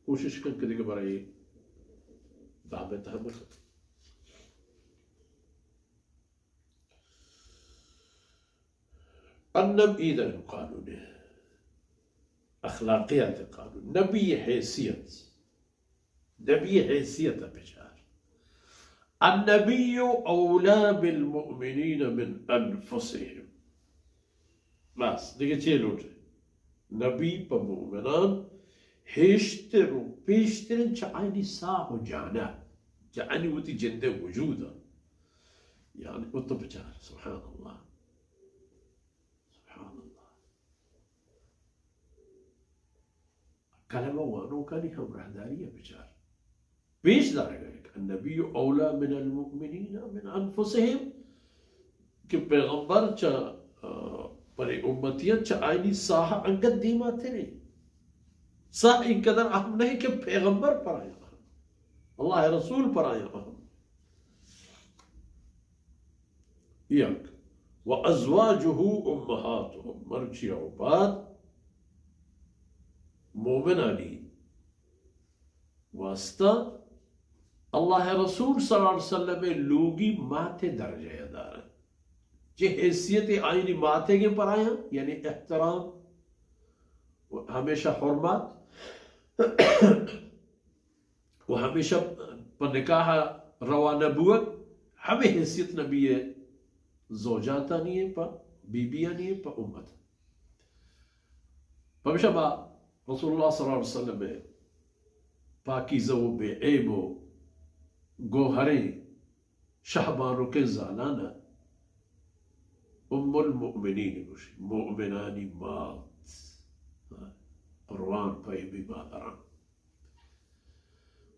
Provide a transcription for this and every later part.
کوشش کن کہ دگہ برای باب تہ ہم بکن۔ النبی، اے دگہ قانون، اخلاقیات قانون، نبی حیثیت، نبی حیثیت بچار۔ النبی اولی بالمؤمنین من انفسهم۔ بس، دگہ چے لوٹے؟ نبی پہ مومنان ہیشتر و پیشترین چہ آیانی ساہ و جانا، چہ آیانی وتی جندے وجودا۔ یعنی، او تو بچار، سبحان اللہ۔ سبحان اللہ۔ کلمہ وانوکانی ہمراہداری ء بچار۔ پیش دارگ ء، النبی اولی من المؤمنین من انفسهم، کہ پیغمبر چہ، آ، پرے امتیان چہ آیانی ساہ انگت دیما ترے۔ ساہ انقدر اہم نہیں کہ پیغمبر پر آیا، اللہ رسول پر آیا اہم۔ یک، و ازواجه امهاتهم، مرچی او بعد مومنانی واسطہ اللہ رسول صلی اللہ علیہ وسلم لوگی مات درجہ دارن۔ چہ حیثیت آئینی ماتے کے پر آیا، یعنی احترام و ہمیشہ حرمت و ہمیشہ پہ نکاح روا نبوت، ہمے حیثیت نبی زوجاتانی پہ بی بیانی پہ امت۔ پمیشہ ما رسول اللہ صلی اللہ علیہ وسلم پاکیزہ و بے عیب و گوہریں شہبانکیں زانان ء ام المؤمنین گوشی، مومنانی مات۔ قربان پہ ہمے مادران،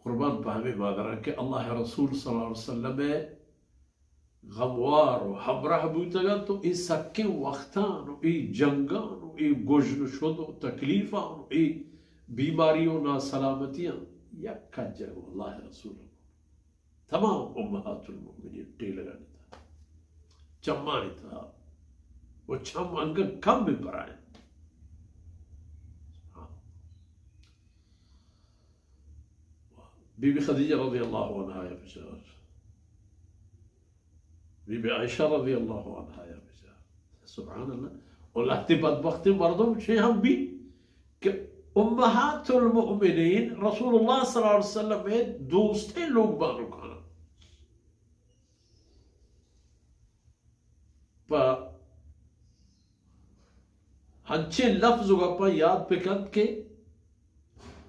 قربان پہ ہمے مادران کہ اللہ رسول صلی اللہ علیہ وسلم ء غموار و ہمراہ بوتگ انت و اے سکیں وقتان و اے جنگان و اے گژن و شد و تکلیفان و اے بیماری و ناسلامتیان یک کجگ و اللہ رسول تمام امہات المؤمنین ٹیلگانی تہا، چمانی تہا و چم انگت کم بہ برائیں۔ بی بی خدیجہ رضی اللہ عنہا یا بچار، بی بی عائشہ رضی اللہ عنہا یا بچار۔ سبحان اللہ۔ و لہتے بدبخت مردم چے ہم بی کہ امہات المؤمنین رسول اللہ صلی اللہ علیہ وسلم ء دوستیں لوگ بانکان پہ ہنچیں لفظ و گپاں یاد بکنت کہ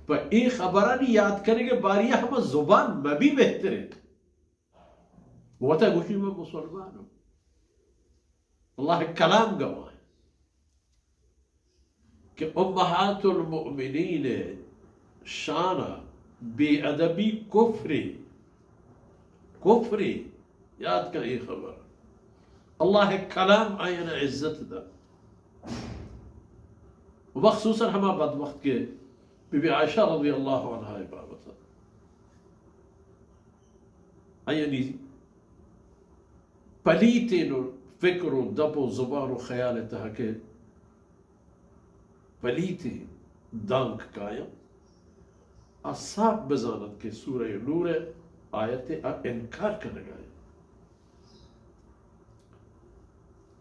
پہ اے خبرانی یاد کنگ ء باری ء ہما زبان مبی بہتر انت۔ وتا گوشی من مسلمان ہوں۔ اللہ کلام گواہ کہ امہات المؤمنین شان بے ادبی کفری، کفری، یاد کن اے خبر۔ اللہ کلام آیانا عزت دا۔ مخصوصاً ہما بدبخت کہ بی بی عائشہ رضی اللہ عنہا بابت آیانی پلیتیں و فکر و دپ و زبان و خیال تہا کہ پلیتیں دانک کایاں، آ صاف بزانت کہ سورہ نور آیت آ انکار کنگا۔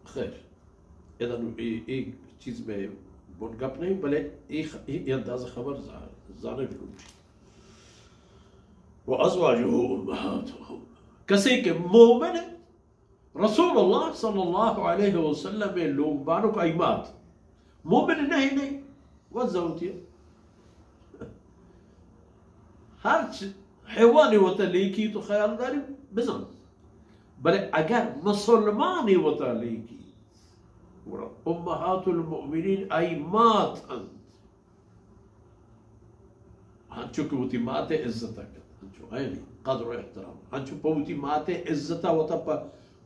خیر، ادا نوں اے، اے چیز مئے بن گپ نہیں، بلے اے خ-، اے، اے انداز خبر زا-، زانگ لوٹی۔ و ازواجہ امہاتہم۔ کسے کہ مومن رسول اللہ صلی اللہ علیہ وسلم لوگ بانک آئی مات مومن نہیں، نہیں، و زوتی۔ ہرچ حیوانی وتا لیکی تو خیال داری بزن۔ بلے اگر مسلمانی وتا لیکی، گڑا امہات المؤمنین آئی مات انت۔ ہنچو کہ وتی مات عزت کنت، ہنچو عینی قدر و احترام، ہنچو پہ وتی مات عزت وتا پہ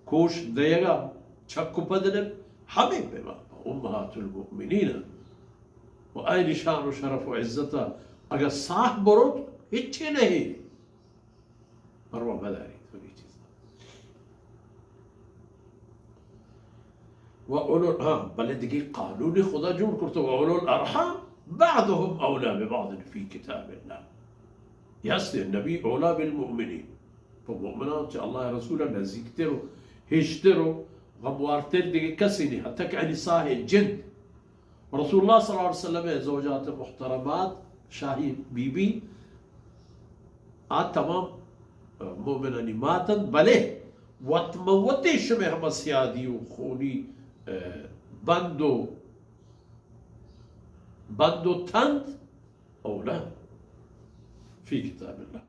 کوش دیگا چک و پد نہ، ہمے پیما پہ امہات المؤمنین انت۔ و آئی شان و شرف و عزت اگر ساہ بروت، ہچی نہیں۔ پرواہ مداری تو یہ چیز۔ و اولو، ہاں، بلے دگہ قانون خدا جوڑ کرتا، و اولو الارحام بعضهم اولی ببعض فی کتاب الله. یست نبی اولی بالمؤمنین، پہ مؤمنان چہ اللہ رسول نزیکتر و ہشتر و غموارتر دیگہ کسی نہیں، حتی کہ انی ساہ جند. رسول اللہ صلی اللہ علیہ وسلم زوجات محترمات، شاہی بی بی، آ تمام مومنانی ماتن، بلے وت من وتی شمے ہمہ سیادی و خونی، اه، بند و بند و تند اولا فی کتاب اللہ.